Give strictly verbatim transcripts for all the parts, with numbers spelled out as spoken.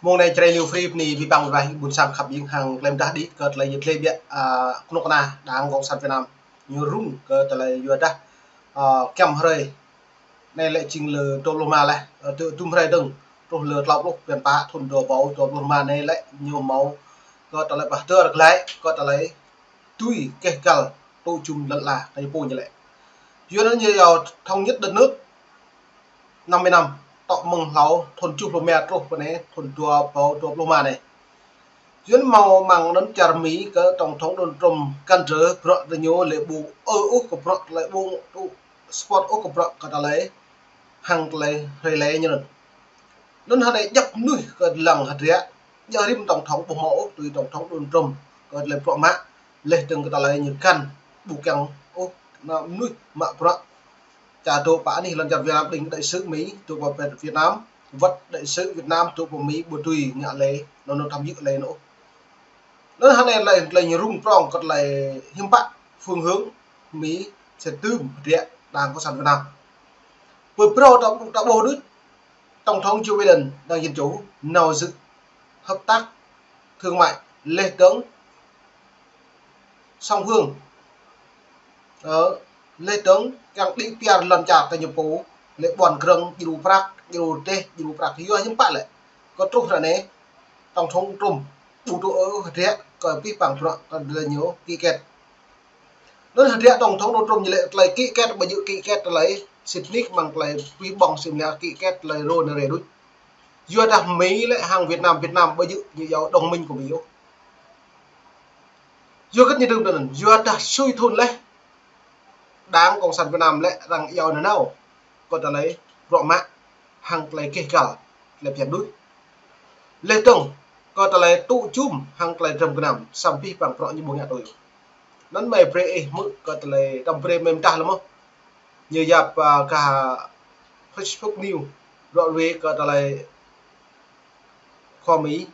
Mông anai Jrai Liu Free bơni abih bang ƀing ƀôn sang khăp hiam hăng klem dah đĭ kơ tơlơi yơh tơlơi biă, a, kơnuk kơna Đảng Cộng sản Việt Nam ñu rŭng kơ tơlơi yua dah, a, giăm hrơi anai lĕ jing lơ dua pluh rơma laih, a, tơ-, tơm hrơi dơ̆ng truh lơ klâo pluh blan pă thun dua rơbâo dua pluh rơma anai lĕ ñu hmâo kơ tơlơi pơhơdơr glaĭ kơ tơlơi tui keh kăl tŭ jum lŏn ala ta ñu pô ñu lĕ. Yua anŭn ñu iâu thống nhất đất nước năm mươi năm, tŏ mơ̆ng hlâo thun tơjuh pluh rơma truh pơ anai thun dua rơbâo dua pluh rơma anai. Yua anŭn hmâo mơ̆ng anŭn čar Mi kơ Tổng thống Donald Trump kăn drơi bruă tơ ñu lĕ ƀu ơ ôh kơ bruă tơlơi ƀu tŭ support ôh kơ bruă kơ tơlơi hăng tơlơi hrơi lĕ ñu anŭn. Anŭn hơnai djăp mơnuih kơ lăng hơdră, djơ̆ rĭm tổng thống ƀu hmâo ôh tui Tổng thống Donald Trump kơ tơlơi bruă mă, laih dơ̆ng kơ tơlơi ñu kăn ƀu kiăng ôh ană mơnuih mă bruă. Ča dŏ pơ anih lŏn čar Việt Nam đing đại sứ Mi dŏ pơ Việt Nam, wơ̆t đại sứ Việt Nam dŏ pơ Mi ƀu tui ngă lĕ, anŭn anŭn tham dự lĕ anŭn. Anŭn hơnai lĕ, lĕ ñu rŭng prŏng kơ tơlơi hiư̆m pă phương hướng Mi sẽ tơm hơdră Đảng Cộng sản Việt Nam. Pơ phrâo ta, ta ƀuh đôč, Tổng thống Joe Biden Đảng Dân Chủ nao dự hợp tác thương mại laih dơ̆ng song phương. Ơ, laih dơ̆ng kiăng đĭ piar lŏn čar ta ñu pô, lĕ ƀuăn krơ̆ng, djru prăk, djru rơdêh, djru prăk, yua hiư̆m pă lĕ. Kơ truh ră anai, Tổng thống Trump ƀu tŭ ôh hơdră kơ abih bang bruă kơ tơlơi ñu ký kết. Anŭn hơdră Tổng thống Donald Trump ñu lĕ tơlơi ký kết, ƀu djơ̆ ký kết tơlơi sĭt nik mơ̆ng tơlơi abih bang sĭt nik ký kết tơlơi rô nơ̆ rê đôč. Yua dah Mi lĕ hăng Việt Nam, Việt Nam ƀu djơ̆ ñu iâu đồng minh kơ Mi ôh. Yua kơ ñu tơm tơnăn, yua dah sui thun laih Đảng Cộng sản Việt Nam lĕ arăng iâu nanao kơ tơlơi bruă mă hăng tơlơi keh kăl, tơlơi phiăn đôč. Laih dơ̆ng kơ tơlơi tŭ jum hăng tơlơi dram gơnam, samơ̆ abih bang bruă ñu ƀu ngă tui. Anŭn mơi brơi ih hmư̆ kơ tơlơi, tơm brơi mơi mơdah lơ̆m mơ̆n. Ñu yap, a, kơ Facebook News, rŏ ruai kơ tơlơi khua Mi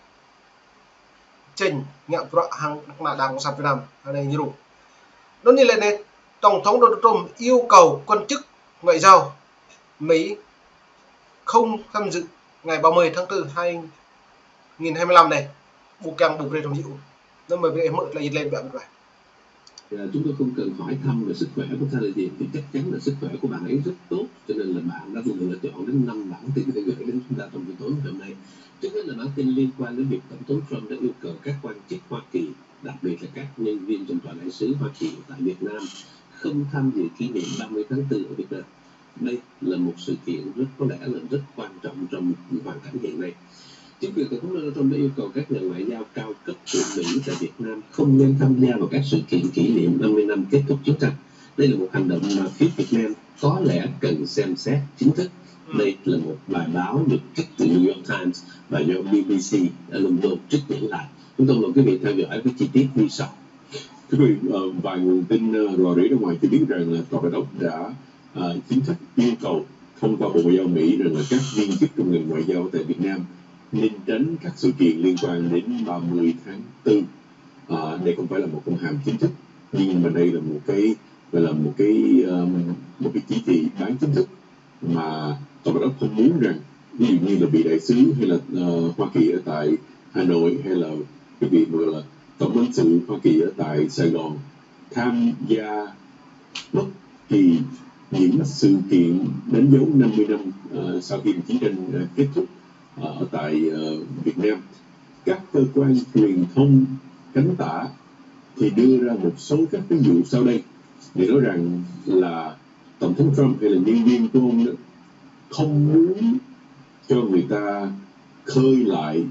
Čênh ngă bruă hăng ană Đảng Cộng sản Việt Nam, hăng anai ñu rŭng. Anŭn ñu lĕ anai, Tổng thống Donald Trump yêu cầu quan chức ngoại giao Mỹ không tham dự ngày ba mươi tháng tư hai nghìn hai mươi lăm anai, ƀu kiăng ƀu brơi tham dự. Anŭn mơi brơi hmư̆ tơlơi yơh tơlơi biă mơ̆n. À, chúng tôi không cần hỏi thăm về sức khỏe của Thaladi, thì chắc chắn là sức khỏe của bạn ấy rất tốt, cho nên là bạn đã vừa lựa chọn đến năm bản tin để gửi đến chúng ta trong buổi tối ngày hôm nay. Trước hết là bản tin liên quan đến việc Tổng thống Trump đã yêu cầu các quan chức Hoa Kỳ, đặc biệt là các nhân viên trong tòa đại sứ Hoa Kỳ tại Việt Nam, không tham dự kỷ niệm ba mươi tháng tư ở Việt Nam. Đây là một sự kiện rất có lẽ là rất quan trọng trong hoàn cảnh hiện nay. Chính quyền Tổng thống Donald Trump đã yêu cầu các nhà ngoại giao cao cấp của Mỹ tại Việt Nam không nên tham gia vào các sự kiện kỷ niệm năm mươi năm kết thúc chiến tranh. Đây là một hành động mà phía Việt Nam có lẽ cần xem xét chính thức. Đây là một bài báo được trích từ New York Times và do B B C London trích dẫn lại. Chúng tôi mời quý vị theo dõi với chi tiết như sau. Thưa quý vị, ờ, vài nguồn tin, ờ, rò rỉ ra ngoài cho biết rằng là Tòa Bạch Ốc đã, ờ, chính thức yêu cầu thông qua Bộ Ngoại giao Mỹ rằng là các viên chức trong ngành ngoại giao tại Việt Nam nên tránh các sự kiện liên quan đến ba mươi tháng tư. Ờ, đây không phải là một công hàm chính thức, nhưng mà đây là một cái, gọi là một cái, ờ, một cái chỉ thị bán chính thức mà Tòa Bạch Ốc không muốn rằng, ví dụ như là vị đại sứ hay là, ờ, Hoa Kỳ ở tại Hà Nội hay là cái vị mà gọi là tổng lãnh sự Hoa Kỳ ở tại Sài Gòn tham gia bất kỳ những sự kiện đánh dấu năm mươi năm, ờ, sau khi chiến tranh, ờ, kết thúc, ờ, ở tại, ờ, Việt Nam. Các cơ quan truyền thông cánh tả thì đưa ra một số các ví dụ sau đây để nói rằng là Tổng thống Trump hay là nhân viên của ông đó không muốn cho người ta khơi lại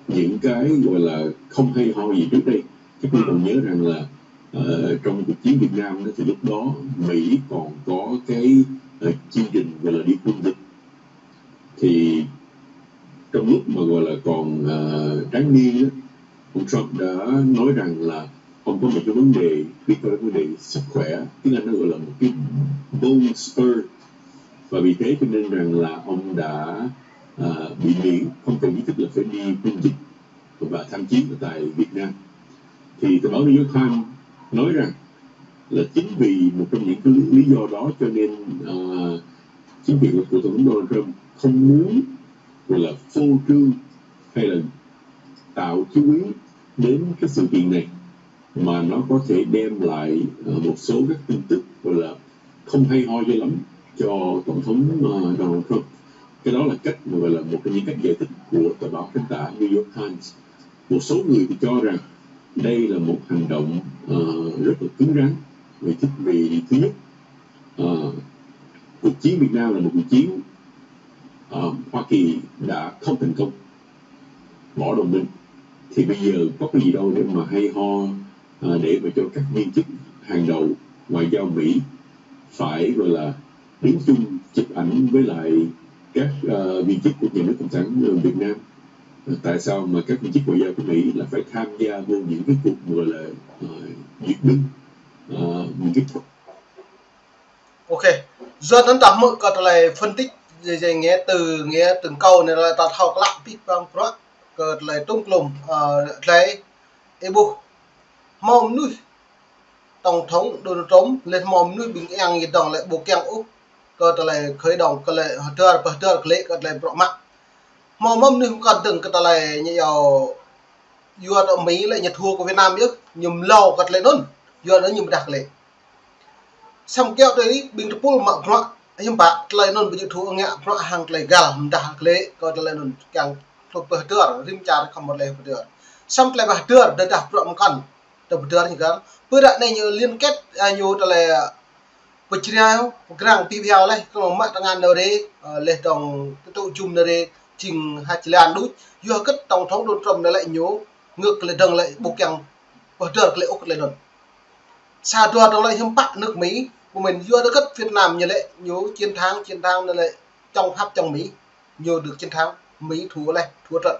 những cái gọi là không hay ho gì trước đây. Các bạn còn nhớ rằng là, ờ, trong cuộc chiến Việt Nam đó, thì lúc đó Mỹ còn có cái, ờ, chương trình gọi là đi quân dịch. Thì trong lúc mà gọi là còn, ờ, tráng niên đó, ông Trump đã nói rằng là ông có một cái vấn đề, liên quan đến vấn đề sức khỏe, tiếng Anh nó gọi là một cái bone spur. Và vì thế cho nên rằng là ông đã, à, bị miễn, không cần nhất thiết là phải đi quân dịch và tham chiến ở tại Việt Nam. Thì tờ báo New York Times nói rằng là chính vì một trong những cái lý, lý do đó cho nên, ờ, chính quyền của Tổng thống Donald Trump không muốn, gọi là, phô trương hay là tạo chú ý đến cái sự kiện này, mà nó có thể đem lại, ờ, một số các tin tức, gọi là, không hay ho cho lắm cho Tổng thống, ờ, Donald Trump. Cái đó là cách mà, gọi là, một trong những cách giải thích của tờ báo Cánh tả New York Times. Một số người thì cho rằng đây là một hành động, ờ, rất là cứng rắn, vì thứ, vì thứ nhất, ờ, cuộc chiến Việt Nam là một cuộc chiến, ờ, Hoa Kỳ đã không thành công, bỏ đồng minh. Thì bây giờ có cái gì đâu để mà hay ho, ờ, để mà cho các viên chức hàng đầu ngoại giao Mỹ phải, gọi là, đứng chung chụp ảnh với lại các, ờ, viên chức của nhà nước Cộng sản, ờ, Việt Nam. Ờ, tại sao mà các viên chức ngoại giao của Mỹ lại phải tham gia vô những cái cuộc, gọi là, ờ, duyệt binh, ờ, những cái Ok. Yua anŭn ta hmư̆ kơ tơlơi phân tích, djai, djai nghe từ, nghe từng câu anai lĕ ta thâo klă pih pang bruă kơ tơlơi tŭm klum, ơ, tơlơi ih ƀuh hmâo mơnuih Tổng thống Donald Trump, lĕ hmâo mơnuih ƀing eng yơh dŏng lĕ ƀu kiăng ôh kơ tơlơi khơi dŏng, kơ tơlơi hơdơr, pơhơdơr kơ lĕ kơ tơlơi bruă mă. Hmâo mơnuih mơkŏn dơ̆ng kơ tơlơi ñu yua, yua tơ Mi lĕ ñu thua kơ Việt Nam yơh, ñu mlâo kơ tơlơi anŭn, yua anŭn ñu mơdah kơ lĕ. Samơ̆ kiăo tui ƀing tơpul mă bruă, hiư̆m pă tơlơi anŭn ƀu djơ̆ thâo ngă bruă hăng tơlơi găl mơdah kơ lĕ, kơ tơlơi anŭn kiăng thâo pơhơdơr, rĭm čar khŏm mơ̆ tơlơi pơhơdơr. Samơ̆ tơlơi pơhơdơr, tơdah bruă mơkŏn, tơlơi pơhơdơr ñu găl. Pơ ră anai ñu liên kết, a, ñu tơlơi pơjrao, pơgrăng pih phiao lĕ, kơ mă tơngan nao rê, ơ, lĕ dŏng tơtŭ jum nao rê, jing ha jơlan đôč, yua hơget Tổng thống Donald Trump anai lĕ ñu, ngă kơ lĕ dŏng lĕ ƀu kiăng pơhơdơr kơ lĕ ôh kơ tơlơi anŭn. Sa dua dŏng lĕ hiư̆m pă nước Mỹ, pơmĭn yua hơget Việt Nam ñu lĕ, ñu chiến thắng, chiến thắng anai lĕ chống Pháp chống Mỹ, ñu được chiến thắng, Mỹ thua lĕ, thua trận.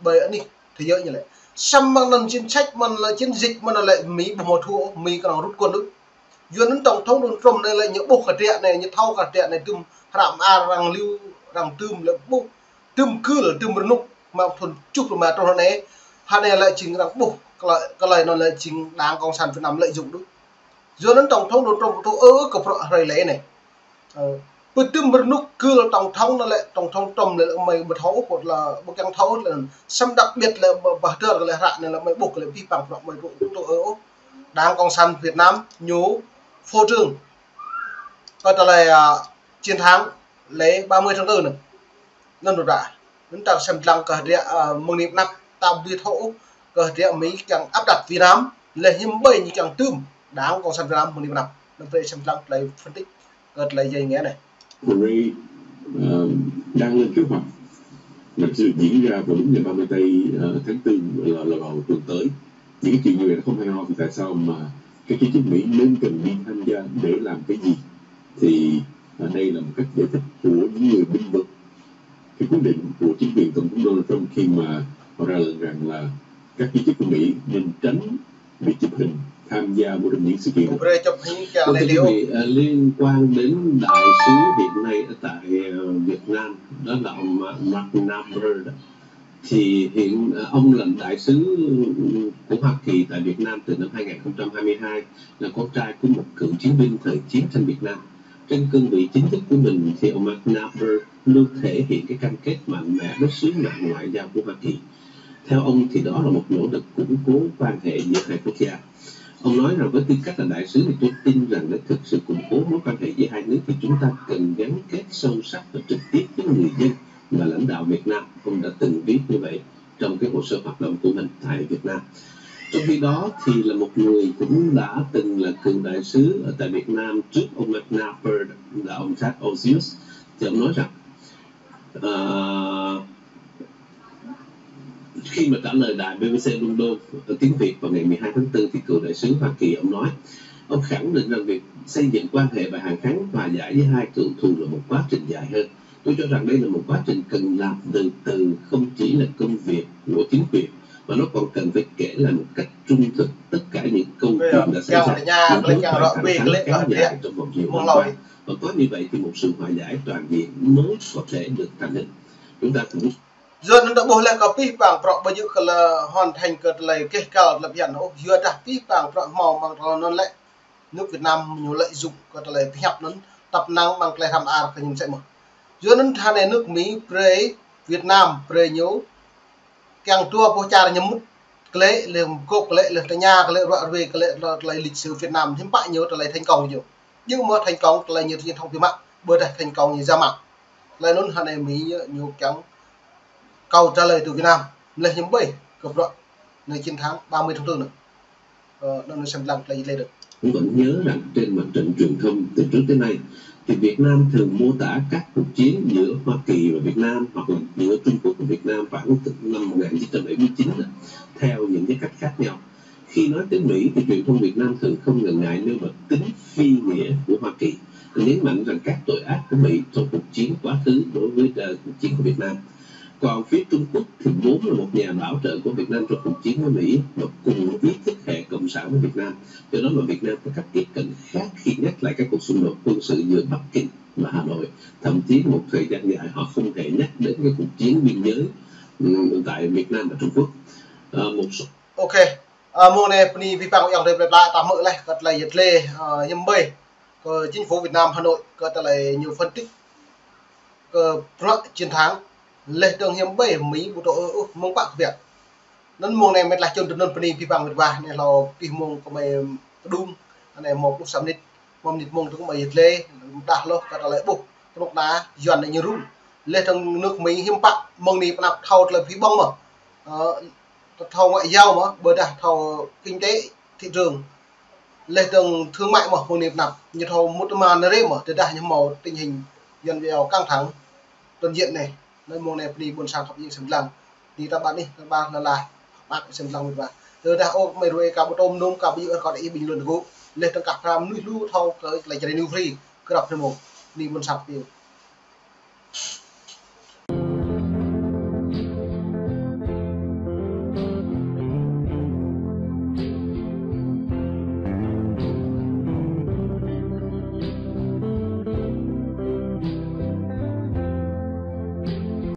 Ƀơi anih thế giới ñu lĕ. Samơ̆ mơ̆ng anŭn chiến tranh, mơ̆ng anŭn lĕ chiến dịch, mơ̆ng anŭn lĕ Mỹ ƀu hmâo thua, Mỹ kơnơ̆ng rút quân đôč. Yua anŭn Tổng thống Donald Trump anai lĕ ñu ƀuh kơ tơdruă anai, ñu thâo kơ tơdruă anai tŭm hră mơar arăng liu, arăng tŭm lĕ ƀuh, tŭm kơl, tŭm rơnŭk, mơ̆ng thun tơjuh pluh rơma truh anai, hơnai lĕ jing arăng ƀuh, kơ tơlơi, kơ tơlơi anŭn lĕ jing Đảng Cộng sản Việt Nam lợi dụng đôč. Yua anŭn Tổng thống Donald Trump thâo ư kơ bruă hrơi lĕ anai. Ơ, pơtŭm rơnŭk kơl Tổng thống anai lĕ, Tổng thống Trump anai lĕ mơi ƀu thâo ôh, kơ tơlơi ƀu kiăng thâo ôh lĕ, samơ̆ đặc biệt lĕ pơhơdơr kơ lĕ hră anai lĕ mơi ƀuh kơ lĕ pih pang bruă mơi ƀu thâo ư ôh. Đảng Cộng sản Việt Nam ñu phô trương kơ tơlơi, a, chiến thắng lễ ba mươi tháng tư anŭn. Anŭn ră. Anŭn ta sem lăng kơ tơdruă, ơ, mơ̆ng anai pơ anăp ta ƀu thâo ôh kơ tơdruă Mi kiăng áp đặt Việt Nam, lĕ hiư̆m ƀơi ñu kiăng tŭm Đảng Cộng sản Việt Nam mơ̆ng anai pơ anăp. Anŭn brơi sem lăng tơlơi phân tích kơ tơlơi djai nghe anai. Ray, ờ, đang lên kế hoạch mà sẽ được diễn ra vào đúng ngày ba mươi tây, ờ, tháng tư là, là vào tuần tới. Những cái chuyện như vậy nó không hay ho thì tại sao mà các giới chức Mỹ nên cần đi tham gia để làm cái gì? Thì, à, đây là một cách giải thích của những người bênh vực cái quyết định của chính quyền Tổng thống Donald Trump khi mà họ ra lệnh rằng là các giới chức của Mỹ nên tránh bị chụp hình tham gia vào trong những sự kiện. Ƀu brơi chụp hình kiăng. Vâng, thưa quý vị, à, liên quan đến đại sứ hiện nay ở tại, ờ, Việt Nam, đó là ông Ma-, Mark Knopfler đó. Thì hiện, à, ông là đại sứ của Hoa Kỳ tại Việt Nam từ năm hai ngàn không trăm hai mươi hai, là con trai của một cựu chiến binh thời chiến tranh Việt Nam. Trên cương vị chính thức của mình thì ông Mark Knopfler luôn thể hiện cái cam kết mạnh mẽ với sứ mạng ngoại giao của Hoa Kỳ. Theo ông thì đó là một nỗ lực củng cố quan hệ giữa hai quốc gia. Ông nói rằng với tư cách là đại sứ thì tôi tin rằng để thực sự củng cố mối quan hệ giữa hai nước thì chúng ta cần gắn kết sâu sắc và trực tiếp với người dân mà lãnh đạo Việt Nam ông đã từng viết như vậy trong cái hồ sơ hoạt động của mình tại Việt Nam. Trong khi đó thì là một người cũng đã từng là cựu đại sứ ở tại Việt Nam trước ông Mark Knopfler là ông Thad Osius, thì ông nói rằng, ờ, khi mà trả lời đài B B C London, ờ, tiếng Việt vào ngày mười hai tháng tư thì cựu đại sứ Hoa Kỳ ông nói, ông khẳng định rằng việc xây dựng quan hệ và hàn gắn hòa giải với hai cựu thù là một quá trình dài hơi. Tôi cho rằng đây là một quá trình cần làm từ từ, không chỉ là công việc của chính quyền, mà nó còn cần phải kể lại một cách trung thực tất cả những câu chuyện đã xảy ra, những mối quan hệ thẳng thắn kéo dài trong vòng nhiều năm qua. Và có như vậy thì một sự hòa giải toàn diện mới có thể được thành hình. Chúng ta cũng Yua anŭn ta ƀuh lĕ kơ pih pang bruă ƀu djơ̆ kơ lĕ hoàn thành kơ tơlơi keh kăl tơlơi phiăn ôh, yua dah pih pang bruă hmâo mơ̆ng tơlơi anŭn lĕ nước Việt Nam ñu lợi dụng kơ tơlơi pơhiăp anŭn, tăp năng mơ̆ng tơlơi hră mơar kơ ñu mơsĕ mơ̆n. Yua anŭn hơnai nước Mi brơi Việt Nam brơi ñu Kiăng dua boh čar ñu mŭt klĕ, lĕ gŏp klĕ, lĕ tơña klĕ, ruă ruê klĕ, lĕ tơlơi lịch sử Việt Nam hiư̆m pă ñu tơlơi thành công ñu. Djơ̆ mơ̆ thành công tơlơi ñu truyền thông biă mă, ƀôdah thành công ñu giả mạo. Tơlơi anŭn hơnai Mi ñu, ñu kiăng câu trả lời từ Việt Nam. Lĕ hiư̆m ƀơi kơ bruă anai chiến thắng ba mươi tháng tư anai. Ơ, anŭn sem lăng tơlơi lĕ đôč. Cũng vẫn nhớ rằng trên mặt trận truyền thông từ trước tới nay, thì Việt Nam thường mô tả các cuộc chiến giữa Hoa Kỳ và Việt Nam hoặc là giữa Trung Quốc và Việt Nam khoảng từ năm một nghìn chín trăm bảy mươi chín đó, theo những cái cách khác nhau. Khi nói tới Mỹ thì truyền thông Việt Nam thường không ngần ngại nêu bật tính phi nghĩa của Hoa Kỳ, nhấn mạnh rằng các tội ác của Mỹ trong cuộc chiến quá khứ đối với, ờ, cuộc chiến của Việt Nam. Còn phía Trung Quốc thì vốn là một nhà bảo trợ của Việt Nam trong cuộc chiến với Mỹ và cùng ý thức hệ cộng sản với Việt Nam. Do đó mà Việt Nam có cách tiếp cận khác khi nhắc lại các cuộc xung đột quân sự giữa Bắc Kinh và Hà Nội. Thậm chí một thời gian dài họ không hề nhắc đến cái cuộc chiến biên giới, ừ, tại Việt Nam và Trung Quốc. Ờ, một số Ok. Ơ, mông anai bơni abih bang ayŏng adơi plơi pla ta hmư̆ laih kơ tơlơi yet lĕ, ơ, hiư̆m ƀơi kơ chính phủ Việt Nam Hà Nội kơ tơlơi ñu phân tích kơ bruă chiến thắng. Lĕ dơ̆ng hiư̆m ƀơi Mi ƀu dŏ ôh, ôh, mơ̆ng pă kơ biă. Anŭn mông anai mĕt laih čun tui anŭn bơni abih bang mĕt wa, anai hlâo pih mông kơ mơi kơđung, anai hmâo pluh sa mơnit, hmâo mơnit mông tơ̆ng mơi yet lĕ, đah hloh kơ tơlơi ƀuh, kơnuk kơna, Yuan anai ñu rŭng. Lĕ dơ̆ng nước Mi hiư̆m pă, mơ̆ng anai pơ anăp thâo tơlơi pih ƀơ̆ng mơ̆. Ơ, thâo ngoại giao mơ̆, ƀôdah thâo kinh tế thị trường. Lĕ dơ̆ng thương mại mơ̆, mơ̆ng anai pơ anăp, ñu thâo mŭt tơma nơrê mơ̆, tơdah ñu hmâo tình hình Yuan Việt căng thẳng toàn diện anai. Anŭn mông anai bơni ƀôn sang khăp ing sem lăng. Bơni ta ƀă anih, ta ƀă anai lah, ƀă sem lăng mĕt wa. Tơdah ôh mơi ruai ka ƀu tôm num, ka ƀu yua kơ ta ih bình luận gŭ. Lĕ dơ̆ng kah pơhrăm mơnuih lu thâo kơ tơlơi čơđai ñu free, krăp anai mông. Bơni ƀôn sang khăp ing.